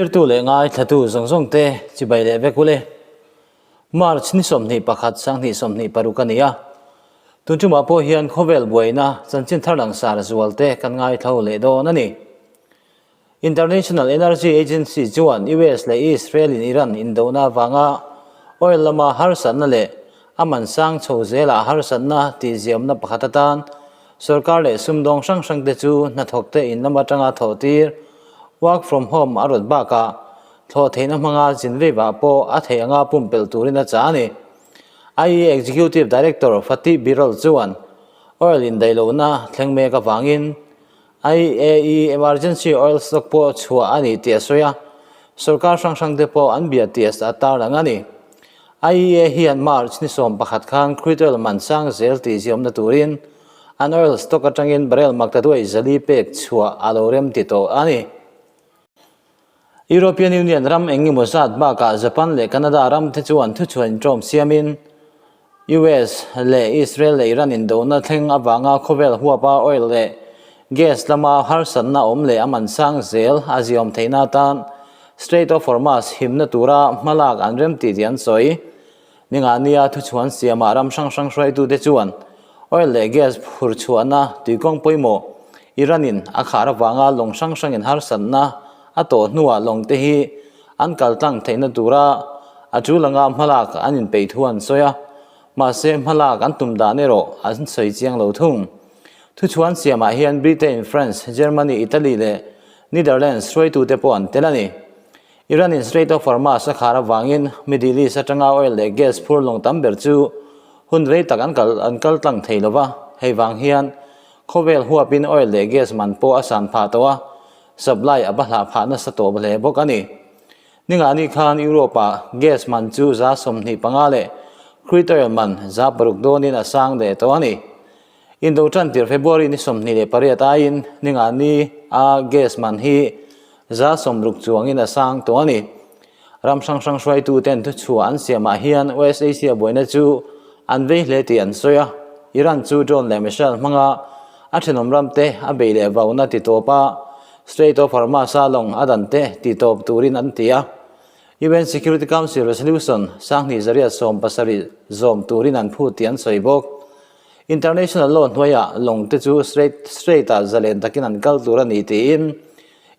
Thirtu leh ngaithlatu zawng zawng te chibai leh vek ule. March ni 21 2026 a ni a. Tun tumah pawh hian khawvel buaina chanchin thar langsar zual te kan ngaithlo leh dawn a ni. International Energy Agency chuan US leh Israel in Iran indona avanga oil lama harsatna leh a man sang chho zelah harsatna tihziamna pakhat atan Sorkar leh sumdawng hrang hrang te chu hnathawk te in lam atanga thawh tir, work from home, a rawt bakah thlawh theihna hmanga zin veivah pawh a theih anga pumpelh turin a chah a ni. IEA Executive Director Fatih Birol chuan oil indaihlohna thleng mek avangin IAE Emergency Oil Stock pawh chhuah a ni tih a sawi a, sorkar hrang hrang te pawh an bia tih a tarlang a ni. IEA hian March ni 11 khan crude oil man sang zel tih ziawmna turin an oil stock atangin barrel maktaduai 400 pek chhuah a lo rem ti tawh a ni. European Union ram eng emaw zat bakah Japan leh Canada ram te chuan thuchhuah inṭawm siamin US leh Israel leh Iran indona thleng avanga khawvel huapa oil leh gas lama harsatna awm leh a man sang zel a ziawm theihna atan Strait of Hormuz himna tura hmalak an rem tih tih an sawi. Ningahnia thuchhuan siamah ram hrang hrang hruaitute chuan oil leh gas phur chhuahna tuikawng pawimawh Iran-in a khar avanga lawng hrang hrangin harsatna a tawh hnuah lawngte hi an kal tlang theihna tura a tul anga hmalak an inpeih thu an sawi a, mahse hmalak an tum dan erawh an sawi chiang lo thung. Thuchhuan siamah hian Britain, France, Germany, Italy leh Netherlands hruaitute pawh an tel a ni. Iran in Strait of Hormuz a khar avangin Middle East atanga oil leh gas phur lawng tam ber chu hun rei tak an kal an kal tlang thei lova, hei vang hian khawvel huapin oil leh gas man pawh a san phah tawh a, supply a ba hlah phah nasa tawh hle bawk a ni. Ningani khan Europe-ah gas man chu 25% leh crude oil man 6% dawnin a sang leh tawh a ni. Indo tan tir February ni 28 aiin ningani a gas man hi 60% chuangin a sang tawh a ni. Ram hrang hrang hruaituten thuchhuah an siamah hian West Asia buaina chu an vei hle tih an sawi a. Iran chu drone leh missile hmanga a thenawm ramte a bei leh vauna ti tawp a, Strait of Hormuz-a lawng a dante ti tawp turin an ti a. UN Security Council Resolution 2170 zawm turin an phut tih an sawi bawk. International law hnuaiah lawng te chu straight straight-ah zalen takin an kal tur a ni tiin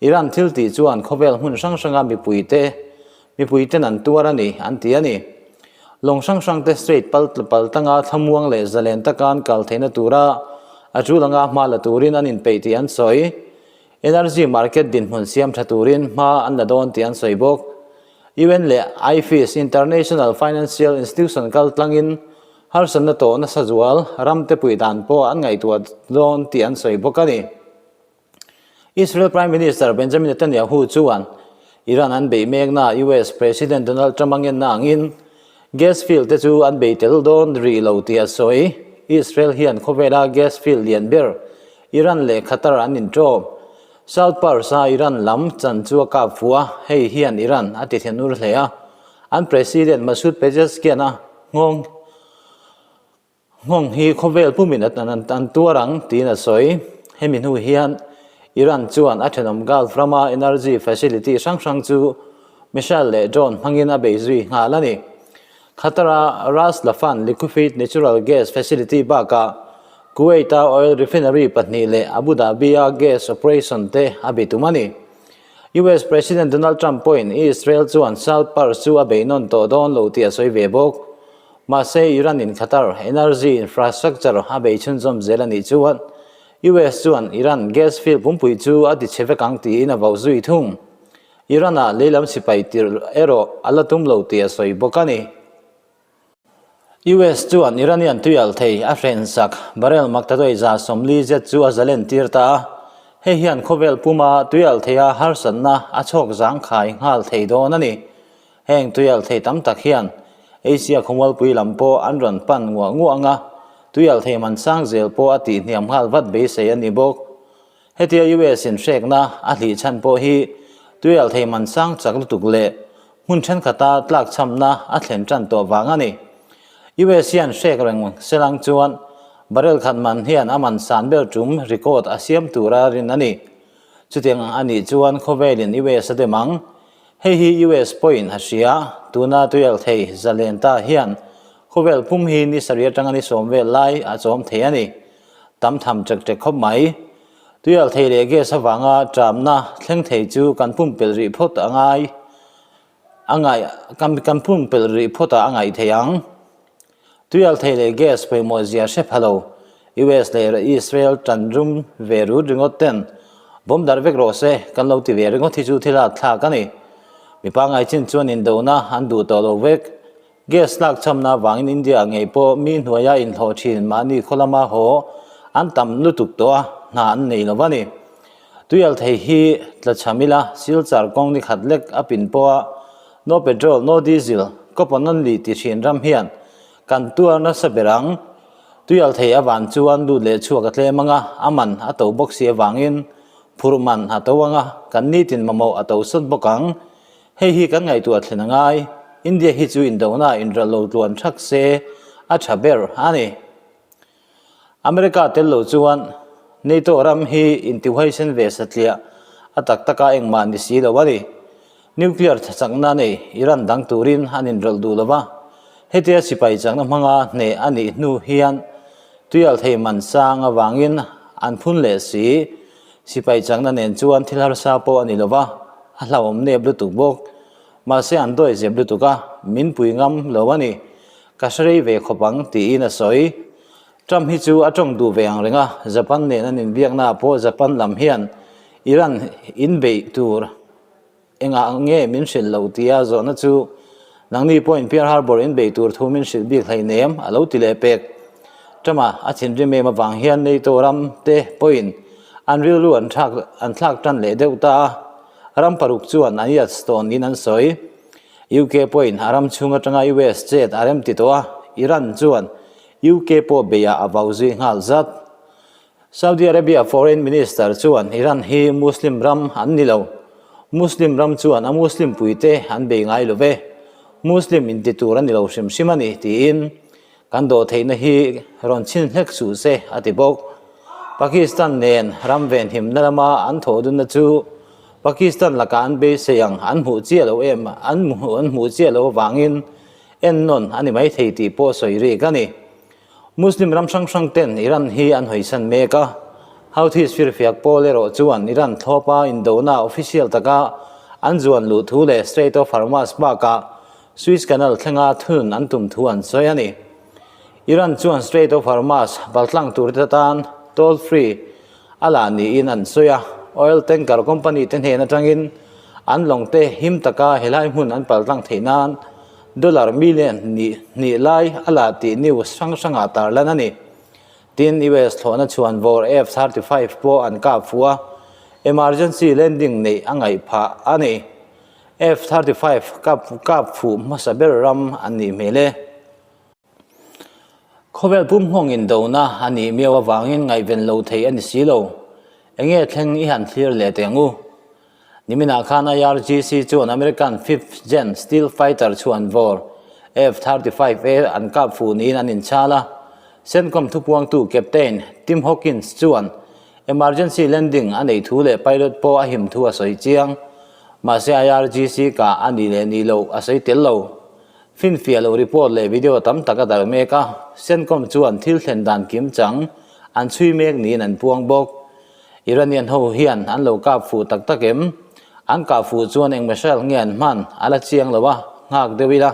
Iran thil tih chuan khawvel hmun hrang hranga mipuite mipuiten an tuar a ni an ti a ni. Lawng hrang hrang te straight pal pal tanga thlamuang leh zalen taka an kal theihna tura a tul anga hma la turin an inpeih tih an sawi. Energy market dinhmun siam tha turin hma an la dawn tih an sawi bawk. UN leh IFIS, International Financial Institution kal tlangin Harsatna tawh nasa zual ramte puih dan pawh an ngaihtuah dawn tih an sawi bawk a ni. Israel Prime Minister Benjamin Netanyahu chuan Iran an beih mekna US President Donald Trump a ngenna angin gas field te chu an bei tel dawn rih lo tih a sawi. Israel hian khawvela gas field lian ber Iran leh Qatar an inṭawm. South Pars-a Iran lam chan chu a kap fuh a, hei hian Iran a ti thenur hle a. An President Masoud Pezeshkian a nghawng nghawng hi khawvel pumin an tuar ang tiin a sawi. Hemi hnu hian Iran chuan a thenawm Gulf rama energy facility hrang hrang chu missile leh drone hmangin a bei zui nghal a ni. Qatar-a Ras Laffan liquefied natural gas facility bakah Kuwait-a oil refinery pahnih leh Abu Dhabi-a gas operation te a bei tum a ni. US President Donald Trump pawhin Israel chuan South Pars chu a bei nawn tawh dawn lo tih a sawi ve bawk. Mahse, Iran-in Qatar energy infrastructure a bei chhunzawm zel a nih chuan US chuan Iran gas field pumpui chu a ti chhe vek ang tiin a vauh zui thung. Iran-ah leilam sipai tirh erawh a la tum lo tih a sawi bawk a ni. US chuan Iranian tuialh thei a hrensak barrel maktaduai 40 zet chu a zalen tir ta a, hei hian khawvel puma tuialh theia harsatna a chhawk zangkhai nghal thei dawn a ni. Heng tuialh thei tam tak hian Asia khawmualpui lam pawh an rawn pan nguah nguah ang a, tuialh thei man sang zel pawh a tihhniam nghal vat beisei a ni bawk. Hetia US in hrekna a hlih chhan pawh hi tuialh thei man sang chak lutuk leh hmun thenkhat-a tlakchhamna a thlen tan tawh vang a ni. US hian hrek reng selang chuan barrel khat man hian a man san ber tum record a siam tura rin a ni. Chutiang a nih chuan khawvelin US a dem ang. Hei hi US pawhin a hria, tuna tuialthei zalen ta hian khawvel pum hi ni sarih atanga ni sawm vel lai a chawm thei a ni. Tam tham ṭek ṭek khawp mai. Tuialthei leh gas avanga ṭamna thleng thei chu kan pumpelh rih phawt a ngai a ngaih kan pumpelh rih phawtah a ngaih thei ang. Tuialthei leh gas pawimawh zia hre pha lo US leh Israel tan rum ve rut ringawt ten bomb darh vek rawh se kan lo ti ve ringawt hi chu thil at thlak a ni. Mi pangngai chin chuan indona an duh tawh lo vek. Gas lak chhamna avangin India ngei pawh mi hnuaia inhlawh thin mahni khaw lama haw an tam lutuk tawh a, hna an nei lo va ni. Tuialthei hi tla chham ila Silchar kawng ni khat lek a pin pawh a, No petrol, no diesel, kaw pawn li ti thin ram hian kan tuar nasa ber ang. Tuialthei avan chuan lut leh chhuak a tlem anga, a man a to bawk si avangin phurh man a to anga, kan nitin mamawh a to sawt bawk ang. Hei hi kan ngaihtuah thlen a ngai. India hi chu indona inralh lo tluan thak se a tha ber a ni. America tel lo chuan NATO ram hi intihuaisen ve satliah a tak taka engmah ni si lo a ni. Nuclear thachakna nei Iran dang turin an inrawlh duh lo va, hetia sipai chakna hmanga hneh a nih hnu hian tuialthei man sang avangin an phun leh si. Sipai chakna nen chuan thil harsa pawh a ni lo va, a hlauhawm nep lutuk bawk. Mahse an dawi zep lutuk a, min pui ngam lo a ni. Ka hre rei ve khawp ang, tiin a sawi. Trump hi chu a tawng duh ve ang reng a, Japan nen an inbiaknaah pawh Japan lam hian Iran inbeih tur engah nge min hrilh loh tia zawhna chu nangni pawhin Pearl Harbor inbeih tur thu min hrilh bik hleinem a lo ti leh pek. Trump-a a thinrim em avang hian NATO ram te pawhin an rilru an thlak an thlak tan leh deuh ta a, ram paruk chuan an iats tawn niin an sawi. UK pawhin a ram chhung atanga US chet a rem ti tawh a, Iran chuan UK pawh beiah a vau zui nghal zat. Saudi Arabia Foreign Minister chuan Iran hi Muslim ram an ni lo. Muslim ram chuan a Muslim puite an bei ngai lo ve. Muslim inti tur a ni lo hrim hrim a ni, tiin Kan dawhtheihna hi rawn chhin hlek suh se, a ti bawk. Pakistan nen ram venhimna lama an thawh dunna chu Pakistan lakah an beisei ang an hmuh chiah lo em an an hmuh chiah lo avangin ennawn a ni maithei tih pawh sawi rik a ni. Muslim ram hrang hrang ten Iran hi an hawisan mek a, Houthis firfiak pawl erawh chuan Iran thlawpa indona official taka an zuan luh thu leh Strait of Hormuz bakah Suez Canal thlenga thunun an tum thu an sawi a ni. Iran chuan Strait of Hormuz paltlang turte tan toll free a la niin an sawi a, oil tanker company te hnen atangin an lawng te him taka helai hmun an paltlang theih nan dollar million hnih hnih lai a la tih news hrang hrangah tarlan a ni. Tin, US thlawhna chhuan vawr F-35 pawh an kap fuh a, emergency landing neih a ngaih phah a ni. F-35 kap kap fuh hmasa ber ram an nih hmel e. Khawvel pum nghawng indona a nih miau avangin ngaihven lo thei a ni si lo. Enge thleng i han thlir leh teh ang u. Niminah khan IRGC chuan American Fifth Gen Steel Fighter chhuan vawr F-35A an kap fuh niin an inchhal a. CENTCOM thupuangtu Captain Tim Hawkins chuan Emergency landing a neih thu leh pilot pawh a him thu a sawi chiang. Mahse IRGC kah a nih leh nih loh a sawi tel lo. Finfiah loh report leh video tam tak a darh mek a, CENTCOM chuan thil thlen dan kim chang an chhui mek niin an puang bawk. Iranian ho hian an lo kap fuh tak tak em? An kah fuh chuan eng missile nge an hman a la chiang lo a, nghak deuh ila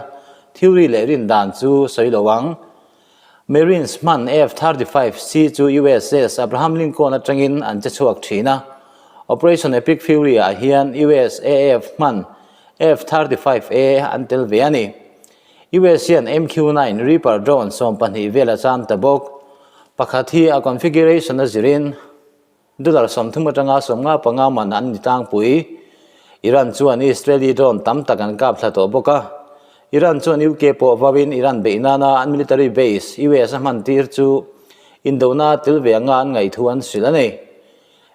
theory leh rin dan chu sawi lo ang. Marines hman F-35C chu USS Abraham Lincoln atangin an che chhuak thin a. Operation Epic Fury ah hian USAF hman F-35A an tel ve a ni. US hian MQ-9 Reaper drone 12 vel a cham ta bawk. Pakhat hi a configuration a zirin Dollar 30 atanga 55 man an ni tlangpui. Iran chuan Israeli drone tam tak an kap thla tawh bawk a. Iran chuan UK pawh vauin Iran beih nana an military base US a hman tir chu indona tel ve anga an ngaih thu an hrilh a ni.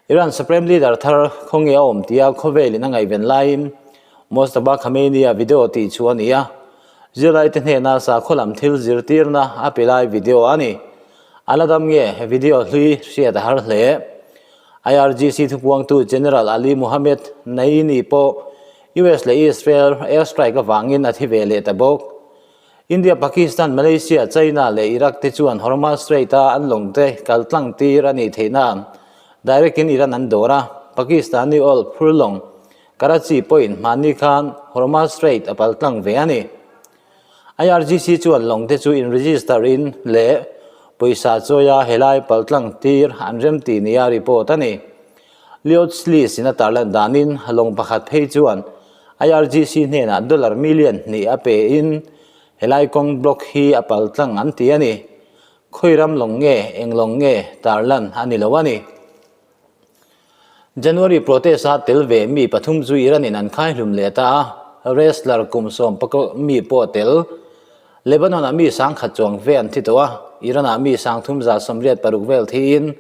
Iran Supreme Leader thar khawnge a awm tia khawvelin a ngaihven laiin Mojtaba Khamenei-a video tih chu a ni a. Zirlaite hnena sakhaw lam thil zirtirna a pe lai video a ni. A la dam nge video hlui hriat a har hle. IRGC thupuangtu General Ali Mohammed Naini pawh US leh Israel air strike avangin a thi ve leh ta bawk. India, Pakistan, Malaysia, China leh Iraq te chuan Hormuz Strait-a an lawng te kal tlang tir a nih theih nan direct in Iran an dawr a, Pakistani oil phur lawng Karachi pawhin hmanni khan Hormuz Strait a pal tlang ve a ni. IRGC chuan lawng te chu in register in leh pawisa chawia helai pal tlang tir an rem tih nia report a ni. Lloyds List in a tarlan danin lawng pakhat phei chuan IRGC hnenah dollar million hnih a pe in helai kawng block hi a pal tlang an ti a ni. Khawi ram lawng nge, eng lawng nge tarlan a ni lo a ni. January protest a tel ve mi pathum chu Iran in an khai hlum leh ta a, wrestler kum sawm pakua mi pawh a tel. Lebanon ah mi sangkhat chuang ve an thi tawh a, Iran ah mi sangthum 186 vel thiin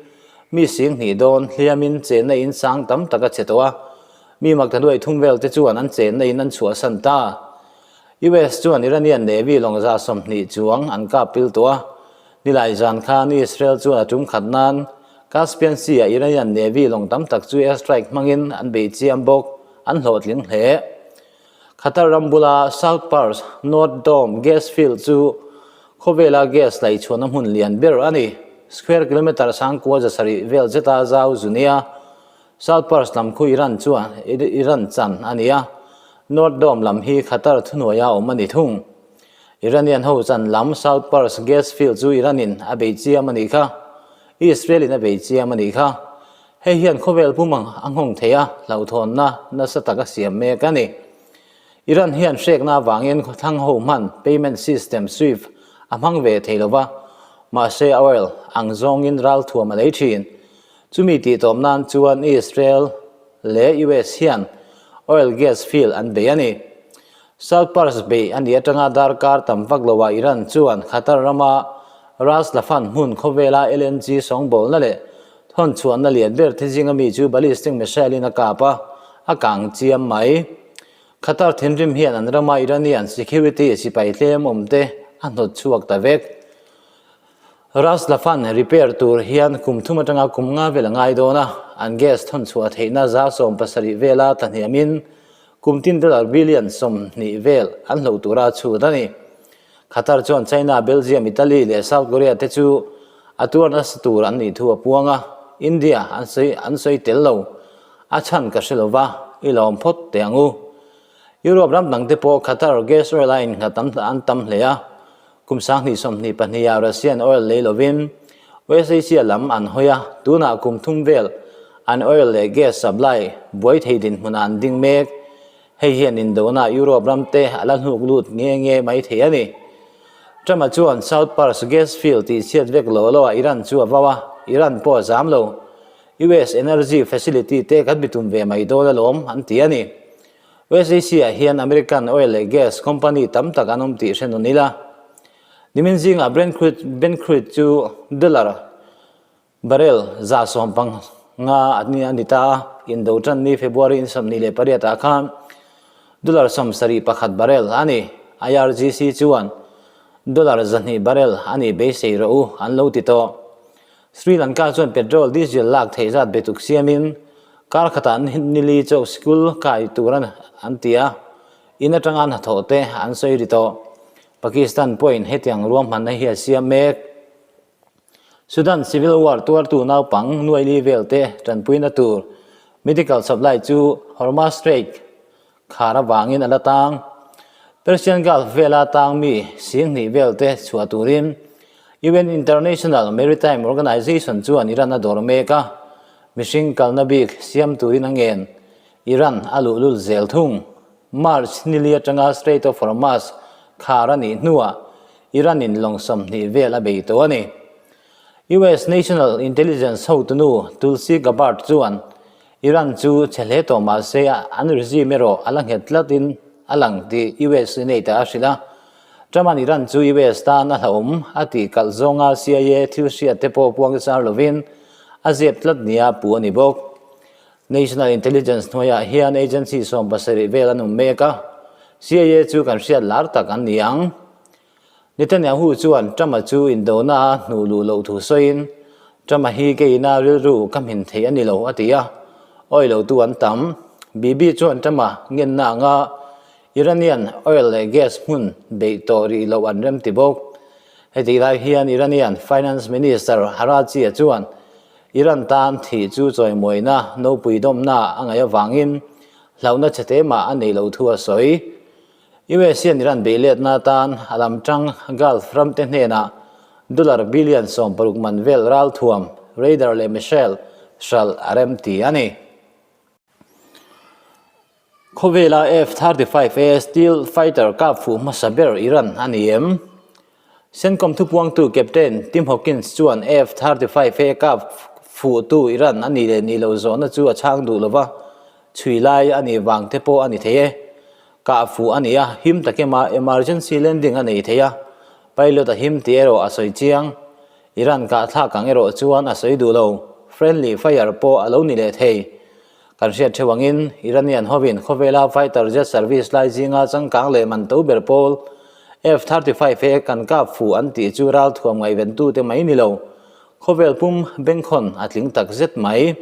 mi sing hnih dawn hliamin chenna in sang tam tak a che tawh a, mi maktaduai thum vel te chuan an chenna in an chhuahsan ta. US chuan Iranian Navy lawng 120 chuang an kap pil tawh a, nilai zan khan Israel chuan a tum khat nan Caspian Sea ah Iranian Navy lawng tam tak chu air strike hmangin an beih chiam bawk, an hlawhtling hle. Qatar ram bula South Pars North Dome gas field chu khawvela gas laihchhuahna hmun lian ber a ni. Square kilometre sangkua 700 vel zeta zau zu nia. South Pars lam khu Iran chuan Iran chan a ni a, North Dome lam hi Qatar thuhnuaia awm a ni thung. Iranian ho chan lam South Pars gas field chu Iran in a bei chiam a nih kha. Israel in a bei chiam a nih kha. Hei hian khawvel pum ang a nghawng thei a, hlauhthawnna nasa tak a siam mek a ni. Iran hian hrekna avangin khawthlang ho hman payment system Swift a hmang ve thei lo va, mahse oil ang zawngin ralthuam a lei thin. Chumi tihtawp nan chuan Israel leh US hian oil gas field an bei a ni. South Pars beih a nih atanga darkar tam vak loah Iran chuan Qatar rama Ras Laffan hmun khawvela LNG sawngbawlna leh Thawn chhuahna lian ber te zinga mi chu ballistic missile in a kap a, a kang chiam mai. Qatar thinrim hian an rama Iranian security sipai tlem awm te a hnawt chhuak ta vek. Ras Laffan repair tur hian kum thum atanga kum nga vel a ngai dawn a, an gas thawn chhuah theihna 70% vela tlahniamin kum tin dollar billion 20 vel an hloh tura chhut a ni. Qatar chuan China, Belgium, Italy leh South Korea te chu a tuar nasa tur an nih thu a puang a, India an sawi an sawi tel lo. A chhan ka hre lova, i lawm phawt teh ang u. Europe ram dang te pawh Qatar gas oil a innghat an an tam hle a, kum 2022 ah Russian oil lei lovin West Asia lam an hawi a, tunah kum thum vel an oil leh gas supply buai thei dinhmunah an ding mek. Hei hian indona Europe ram te a la hnuk lut nge nge mai thei a ni. Trump-a chuan South Pars gas field tih chhiat vek lo lo ah Iran chu a vau a, Iran pawh a zam lo. US energy facility te kan bitum ve mai dawn alawm an ti a ni. West Asia ah hian American oil leh gas company tam tak an awm tih hre nawn ila. Nimin zingah Brent crude Brent crude chu dollar Barrel 115 a ni a ni ta a, indo tan ni February in 28 ah khan dollar 71 barrel a ni. IRGC chuan dollar 200 barrel a nih beisei rawh u an lo ti tawh. Sri Lanka chuan petrol, diesel lak theih zat betuk siamin kar khatah nili chauh sikul kai tur an ti a, in atanga hnathawh te an sawi ri tawh. Pakistan pawhin hetiang ruahmanna hi a siam mek. Sudan Civil War tuartu naupang nuaili vel te tanpuina tur medical supply chu Hormuz Strait khar avangin a la tang. Persian Gulf vela tang mi 2000 vel te chhuah turin UN International Maritime Organization chuan Iran a dawr mek a, mihring kalna bik siam turin a ngen. Iran a luhlul zel thung. March nili atanga Strait of Hormuz khar a nih hnuah Iran in lawng 20 vel a bei tawh a ni. US National Intelligence hotunu Tulsi Gabbard chuan Iran chu che hle tawh mah se an regime erawh a la nghet tlatin a lang tih US Senate ah a hrilh a. Trump-a'n Iran chu US tan a hlauhawm a tih kalh zawnga CIA thil hriat te pawh puang zar lovin a zep tlat nia puh a ni bawk. National Intelligence hnuaiah hian agency 70 vel an awm mek a, CIA chu kan hriat lar tak an ni ang. Netanyahu chuan Trump-a chu indona a hnuh luh loh thu sawiin, Trump-a hi keina rilru ka hmin theih a ni lo a ti a, awi lotu an tam. Bibi chuan Trump-a ngenna anga Iranian oil leh gas hmun beih tawh rih loh an rem ti bawk. Hetih lai hian Iranian Finance Minister Araghchi-a chuan Iran tan thih chu chawimawiina nopui dawmna a ngaih avangin hlauhna chhe mah a neih loh thu a sawi. US hian Iran beihletna atan a lam tang Gulf ramte hnenah dollar billion 16 man vel ralthuam, radar leh missile hralh a rem ti a ni. Khawvela F-35A Stealth Fighter kap fuh hmasa ber Iran a ni em? CENTCOM thupuangtu Captain Tim Hawkins chuan F-35A kap fuhtu Iran a nih leh nih loh zawhna chu a chhang duh lova, chhui lai a nih vang te pawh a ni thei e. Kah fuh a ni a, him takema emergency landing a nei thei a, pilot a him tih erawh a sawi chiang. Iran kah thlak ang erawh chuan a sawi duh lo, friendly fire pawh a lo ni leh thei. Kan hriat theuh angin, Iranian hovin khawvela fighter jet service lai zinga changkang leh man to ber pawl F-35A kan kap fuh an tih chu ralthuam ngaihventute mai ni lo, khawvel pum bengkhawn a tling tak zet mai.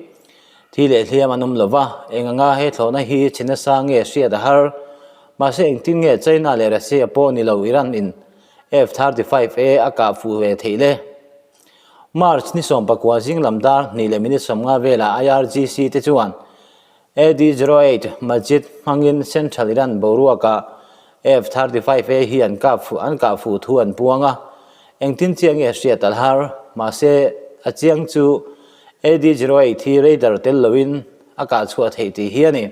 Thi leh hliam an awm lo va, eng anga he thlawhna hi chhe nasa nge hriat a har. Mahse engtin nge China leh Russia pawh ni lo Iran in F-35A a kah fuh ve theih le? March ni 19 zing lam dar hnih leh minute 50 velah IRGC te chuan AD-08 Majid hmangin Central Iran boruakah F-35A hi an kap fuh an kah fuh thu an puang a, engtin chiah nge hriat a har, mahse a chiang chu AD-08 hi radar tel loin a kah chhuah theih tih hi a ni.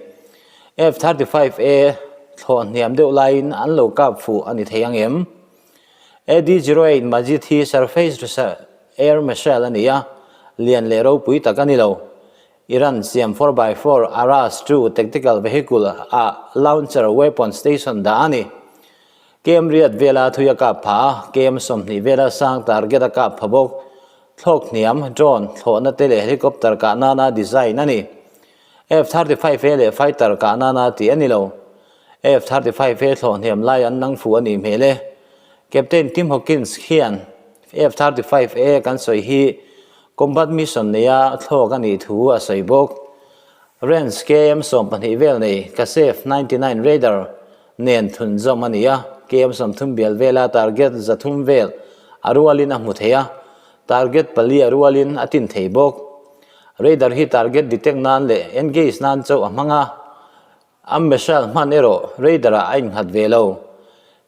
F-35A thlawh hniam deuh laiin an lo kap fuh a ni thei ang em? AD-08 Majid hi surface to air missile a ni a, lian leh ropui tak a ni lo. Iran siam four by four Aras II tactical vehicle ah launcher weapon station dah a ni. KM riat vela thui a kap pha a, KM 20 vela sang target a kap pha bawk. Thlawk hniam, drone, thlawhna te leh helicopter kah nana design a ni. F-35A leh fighter kah nana tih a ni lo. F-35A thlawh hniam lai an nang fuh a nih hmel e. Captain Tim Hawkins hian F-35A kan sawi hi combat mission neia thlawk a nih thu a sawi bawk. Range KM 12 vel nei Qasef 99 radar nen thunzawm a ni a, KM 30 bial vela target 300 vel a rualin a hmu thei a, target pali a rualin a tin thei bawk. Radar hi target detect nan leh engage nan chauh a hmang a, A missile hman erawh radar ah a innghat ve lo.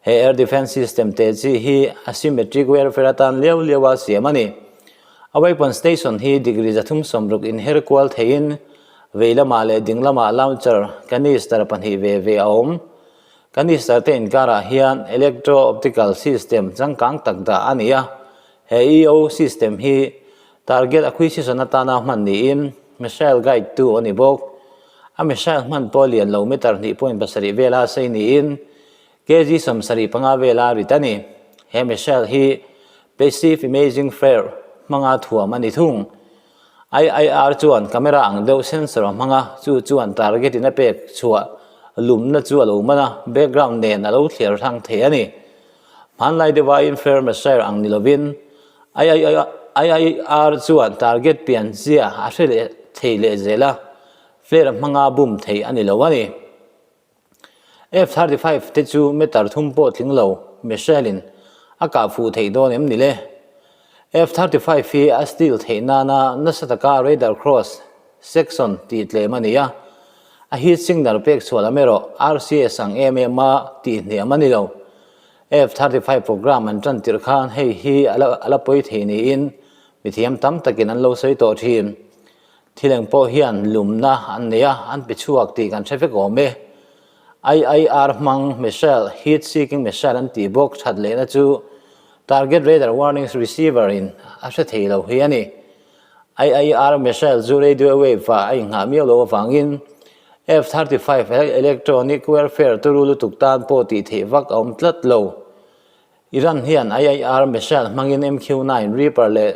He air defence system te chi hi asymmetric warfare atan liau liau a siam a ni. A weapon station hi degree 360 inher kual theiin vei lamah leh ding lamah launcher canister pahnih ve ve a awm. Canister te inkarah hian electro-optical system changkang tak dah a ni a. He EO system hi target acquisition atana hman niin missile guide tu a ni bawk. A missile hman pawh lian lo meter 2.7 vela sei niin kg 75 vela rit a ni. He missile hi passive imaging flare hmanga thuam a ni thung. IIR chuan camera ang deuh sensor a hmang a, chu chuan target in a pek chhuah lumna chu a lo man a, background nen a lo thliar hrang thei a ni. Hmanlai deuha in flare missile ang ni lovin IIR chuan target pian zia a hre leh thei leh zel a, flare hmanga bum thei a ni lo a ni. F-35 te chu meter thum pawh tling lo missile in a kah fuh theih dawn em ni le? F-35 hi a steal theih nana nasa taka radar cross section tih tlem a ni a, a heat signal pek chhuah lam erawh RCS ang em em a tih hniam a ni lo. F-35 program an tan tirh khan hei hi a la pawi thei niin mithiam tam takin an lo sawi tawh thin. Thil eng pawh hian lumna an nei a, an pe chhuak tih kan hre vek awm e. IIR hmang missile, heat seeking missile an tih bawk that lehna chu target radar warnings receiver in a hre thei lo hi a ni. IIR missile chu radio wave ah a inghah miau loh avangin F-35 electronic warfare turu lutuk tan pawh tih theih vak a awm tlat lo. Iran hian IIR missile hmangin MQ-9 Reaper leh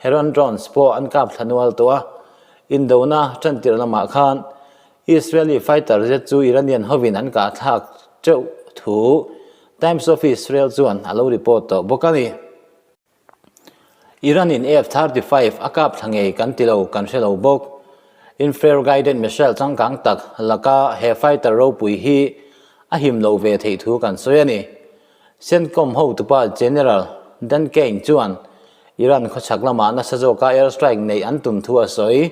Heron drones pawh an kap thla nual tawh a, indona tantir lamah khan Israeli fighter jet chu Iranian hovin an kah thlak teuh thu Times of Israel chuan a lo report tawh bawk a ni. Iran in F-35 a kap thla ngei kan ti lo kan hre lo bawk. Infrared guided missile changkang tak laka he fighter ropui hi a him loh ve theih thu kan sawi a ni. CENTCOM hotupa General Dan Caine chuan Iran khawchhak lamah nasa zawka air strike neih an tum thu a sawi.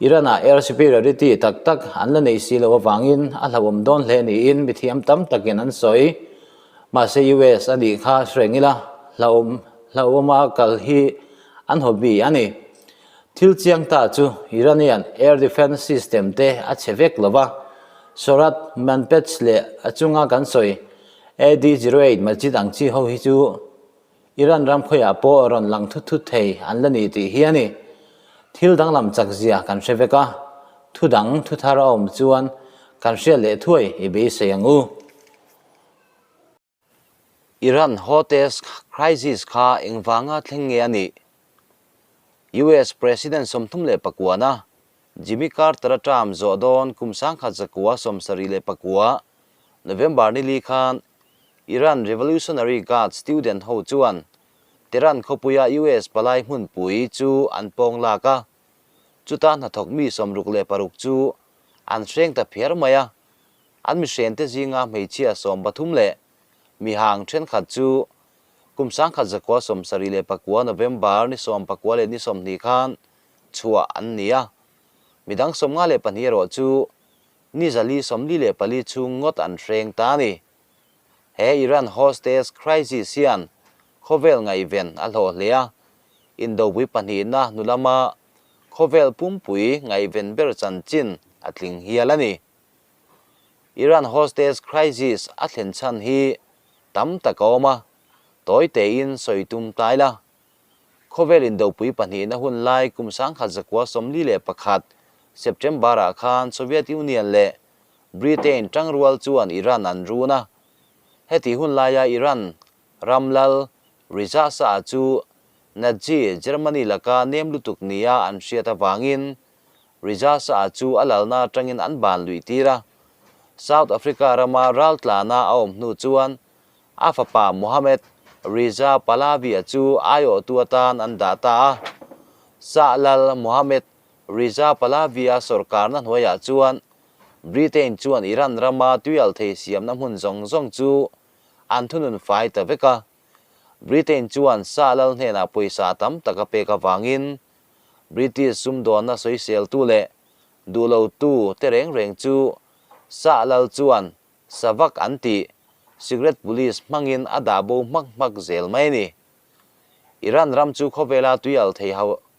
Iran-ah air superiority tak tak an la nei si loh avangin a hlauhawm dawn hle niin mithiam tam takin an sawi. Mahse US a nih kha hreng ila hlauhawm hlauhawma kal hi an hobby a ni. Thil chiang ta chu Iranian air defence system te a chhe vek lo va, Sorat, Manpets leh a chunga kan sawi AD-08 Majid ang chi ho hi chu Iran ram khawiah pawh rawn lang thut thut thei an la ni tih hi a ni. Thil danglam chak zia kan hre vek a, thu dang thu thar a awm chuan kan hriat leh thuai i beisei ang u. Iran hotest crisis kha engvanga thleng nge a nih? US President 39-na Jimmy Carter-a term zawh dawn kum 1979 November ni li khan Iran Revolutionary Guard student ho chuan Tehran khawpuia US palai hmunpui chu an pawng lak a, chuta hnathawk mi 66 chu an hreng ta phiar mai a. An mihrente zinga hmeichhia 13 leh mihang thenkhat chu kum 1979 November ni 19 leh ni 20 khan chhuah an ni a, midang 52 erawh chu ni 4 44 chhung ngawt an hreng ta a ni. He Iran hostage crisis hian khawvel ngaihven a hlawh hle a, indopui pahnihna hnu lama khawvel pumpui ngaihven ber chanchin a tling hial a ni. Iran hostage crisis a thlen chhan hi tam tak a awm a, tawi tein sawi tum ta ila. Khawvel indopui pahnihna hun lai kum 1941 September-ah khan Soviet Union leh Britain tangrual chuan Iran an run a. Heti hun laia Iran ram lal Reza Shah chu Nazi Germany laka nem lutuk nia an hriat avangin Reza Shah chu a lalna atangin an ban luih tir a. South Africa rama ral tlana a awm hnu chuan a fapa Mohammad Reza Pahlavi-a chu aiawhtu atan an dah ta a. Shah lal Mohammad Reza Pahlavi-a sawrkarna hnuaiah chuan Britain chuan Iran rama tuialthei siamna hmun zawng zawng chu an thunun fai ta vek a. Britain chuan Shah lal hnenah pawisa tam tak a pek avangin British sumdawnna sawiseltu leh duhlotu te reng reng chu Shah lal chuan Savak an tih Secret Police hmangin a dah bo hmak hmak zel mai a ni. Iran ram chu khawvela tuial thei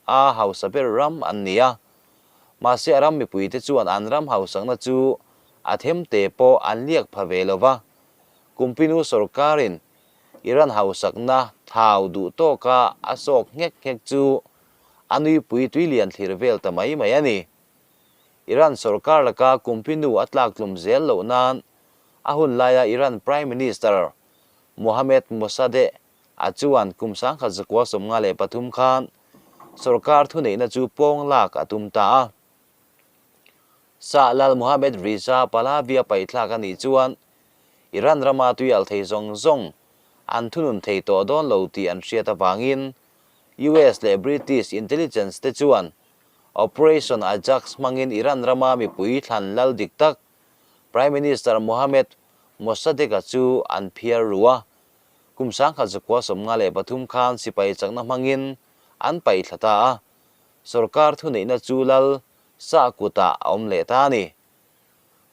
a hausa ber ram an ni a, mahse a ram mipuite chuan an ram hausakna chu a themte pawh an liak pha ve lo va, Kumpinu sawrkarin Iran hausakna thau duh tawka a sawk nghek nghek chu a nuipui tuilian thlir vel ta mai mai a ni. Iran sawrkar laka Kumpinu a tlaktlum zel loh nan a hun laia Iran Prime Minister Mohammad Mossadegh a chuan kum 1953 khan sawrkar thuneihna chu pawng lak a tum ta a. Shah Lal Mohammad Reza Pahlavi a paihthlak a nih chuan Iran rama tuial thei zawng zawng an thunun thei tawh dawn lo tih an hriat avangin US leh British intelligence te chuan Operation Ajax hmangin Iran rama mipui thlan lal dik tak Prime Minister Mohammad Mossadegh-a chu an phiar ru a. Kum 1953 khan sipai chakna hmangin an paihthla ta a. Sorkar thuneihna chu lal Shah kutah a awm leh ta a ni.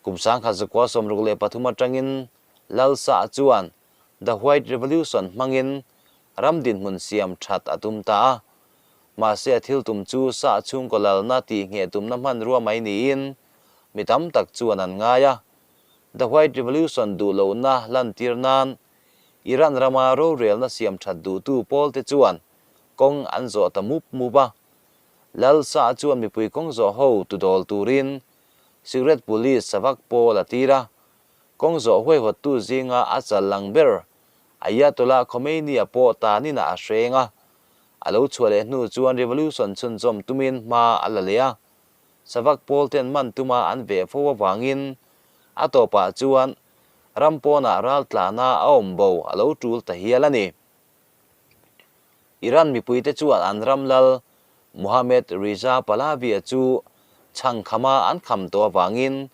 Kum 1963 atangin lal Shah chuan The White Revolution hmangin ram dinhmun siam that a tum ta a. Mahse a thil tum chu Shah chhungkaw lalna tih ngheh tumna hmanrua mai niin mi tam tak chuan an ngai a. The White Revolution duh lohna lantir nan Iran rama rorelna siam that duhtu pawlte chuan kawng an zawh ta mup mup a. Lal Shah chuan mipui kawng zawh ho tu dawl turin Secret Police savak pawl a tir a. Kawng zawh huaihawttu zinga a chal lang ber Ayatollah Khomeini-a pawh tanin ah a hreng a. A lo chhuah leh hnu chuan revolution chhunzawm tumin hma a la leh a. Savak pawl ten man tuma an veh fo avangin a tawpah chuan ram pawnah ral tlana a awm bo a lo tul ta hial a ni. Iran mipuite chuan an ram lal Mohammad Reza Pahlavi-a chu Chhangkhama an kham tawh avangin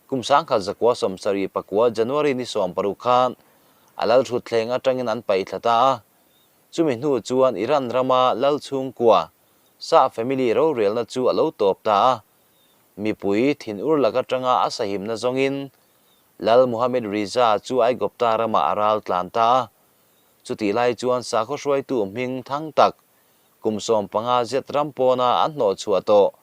kum 1979 January ni 16 khan a lal thutthleng atangin an paihthla ta a. Chumi hnu chuan Iran rama lal chhungkua Shah family rorelna chu a lo tawp ta a. Mipui thinur lak atanga a sahimna zawngin Lal Mohammad Reza chu Aigupta ramah a ral tlan ta a. Chutih lai chuan sakhaw hruaitu hming thang tak kum 15 zet ram pawna an hnawh chhuah tawh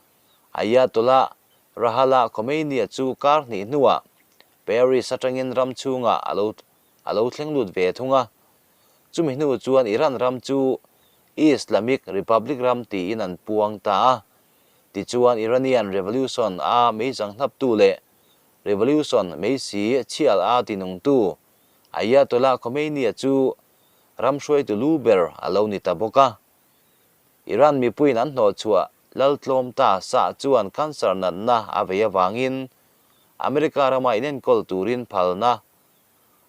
Ayatollah Ruhollah Khomeini-a chu kar hnih hnuah Paris atangin ram chhungah a lo a lo thleng lut ve thung a. Chumi hnu chuan Iran ram chu Islamic Republic ram tiin an puang ta a. Tichuan Iranian Revolution a meizang hnaptu leh Revolution meisi chhial a tinungtu Ayatollah Khomeini-a chu ram hruaitu lu ber a lo ni ta bawk a. Iran mipuiin an hnawhchhuah laltlawm ta sah chuan cancer natna a vei avangin America rama inenkawl turin phalna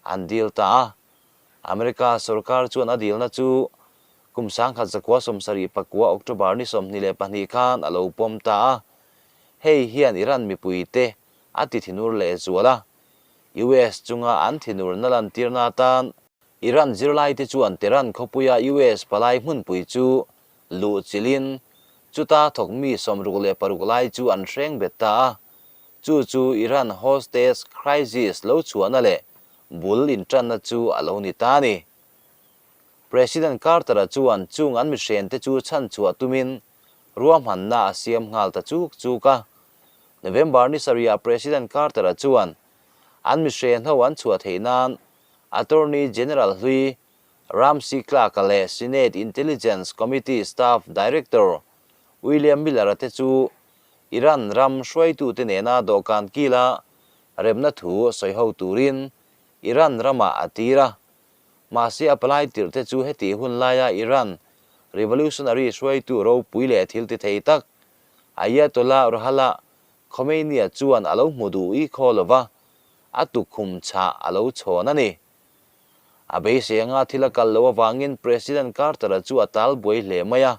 an dil ta a. America sorkar chuan a dilna chu kum 1979 October ni 22 khan a lo pawm ta a. Hei hian Iran mipuite a ti thinur lehzual a. US chunga an thinurna lantirna atan Iran zirlaite chuan Tehran khawpuia US palai hmunpui chu luh chilhin chuta thawk mi 66 lai chu an hreng bet ta a. Chu chu Iran hostage crisis lo chhuahna leh bul intanna chu a lo ni ta a ni. President Carter-a chuan chung an mihrente chu chhanchhuah tumin ruahmanna a siam nghal ta chuk chuk a. November ni sarihah President Carter-a chuan an mihren ho an chhuah theih nan Attorney General hlui Ramsey Clark-a leh Senate Intelligence Committee Staff Director William Miller-a te chu Iran ram hruaitute nena dawhkan kila remna thu sawi ho turin Iran ramah a tir a. Mahse a palai tirh te chu heti hun laia Iran revolutionary hruaitu ropui leh thil ti thei tak Ayatollah Ruhollah Khomeini-a chuan a lo hmu duh i khaw lova, a tukhum chhah a lo chhawn a ni. A beisei anga thil a kal loh avangin President Carter-a chu a tal buai hle mai a.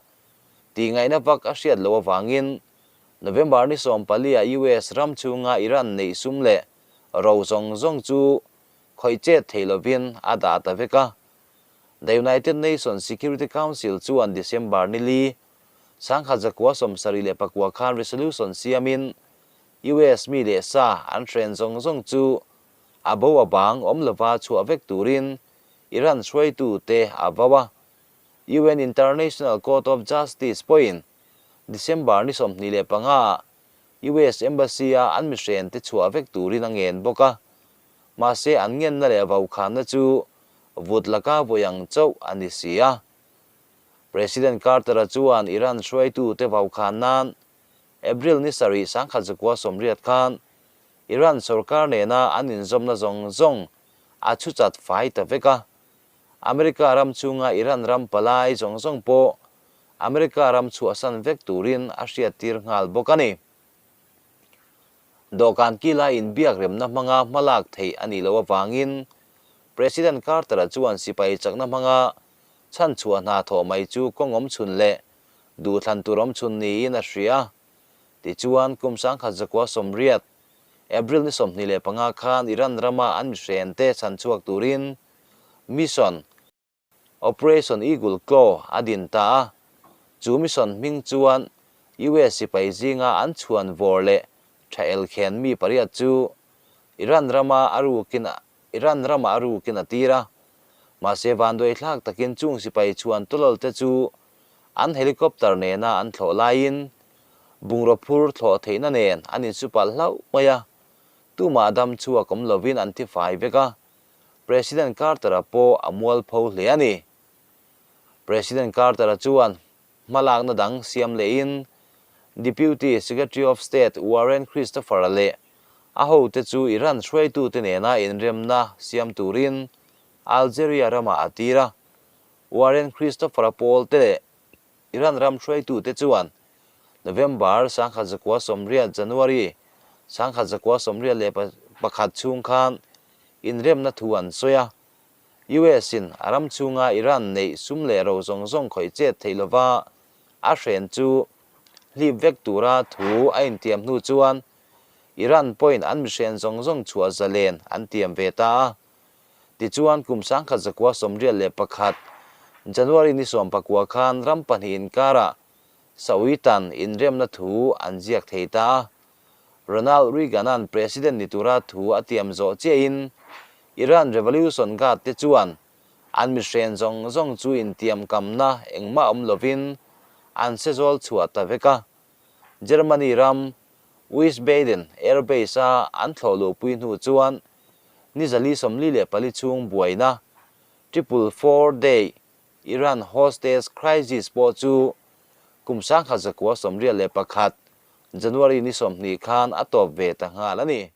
Tihngaihna vak a hriat loh avangin November ni 14-ah US ram chhunga Iran neih sum leh ro zawng zawng chu khawih chet thei lovin a dah ta vek a. The United Nations Security Council chuan December ni li, 1979 khan resolution siamin US mi leh sa an hren zawng zawng chu a bo a bang awm lova chhuah vek turin Iran hruaitute a vau a. UN International Court of Justice pawhin December ni 25 ah US Embassy-a an mihrente chhuah vek turin a ngen bawk a. Mahse an ngenna leh vaukhanna chu vut laka vawi ang chauh a ni si a. President Carter-a chuan Iran hruaitute vaukhan nan April ni sarih 1980 khan Iran sorkar nena an inzawmna zawng zawng a chhu chat fai ta vek a. America ram chhunga Iran ram palai zawng zawng pawh America ram chhuahsan vek turin a hriattir nghal bawk a ni. Dawhkan kila inbiak remna hmanga hmalak theih a nih loh avangin President Carter-a chuan sipai chakna hmanga chhanchhuah hna thawh mai chu kawng awm chhun leh duhthlan tur awm chhun niin a hria. Tichuan, kum 1980, April ni 25 khan Iran rama an mihrente chhanchhuak turin Mission Operation Eagle Claw a din ta a. Chu mission hming chuan US sipai zinga an chhuan vawr leh tha elkhen mi pariat chu Iran rama a rukin Iran ramah a rukin a tir a. Mahse vanduai thlak takin chung sipai chhuan tawlawl te chu an helicopter nena an thlawh laiin bungraw phur thlawh theihna nen an insupalh hlauh mai a. Tumah dam chhuak awm lovin an thi fai vek a. President Carter-a pawh a mualpho hle a ni. President Carter-a chuan hmalakna dang siam lehin Deputy Secretary of State Warren Christopher-a leh a hote chu Iran hruaitute nena inremna siam turin Algeria ramah a tir a. Warren Christopher-a pawlte leh Iran ram hruaitute chuan November 1980, January 1981 chhung khan inremna thu an sawi a. US-in a ram chhunga Iran neih sum leh ro zawng zawng khawih chet theih lova a hren chu hlip vek tura thu a intiam hnu chuan Iran pawhin an mihren zawng zawng chhuah zalen an tiam ve ta a. Tichuan kum 1981 January ni 19 khan ram pahnih inkarah Sawitan inremna thu an ziak thei ta a. Ronald Reagan-a'n President ni tura thu a tiam zawh chiahin Iran Revolution Guard te chuan an mihren zawng zawng chu intiamkamna engmah awm lovin an sezawl chhuah ta vek a. Germany ram Wiesbaden Air Base-a an thlawh luhpui hnu chuan ni 444 chhung buaina Triple Four Day Iran Hostage Crisis pawh chu kum 1981 January ni 20 khan a tawp ve ta nghal a ni.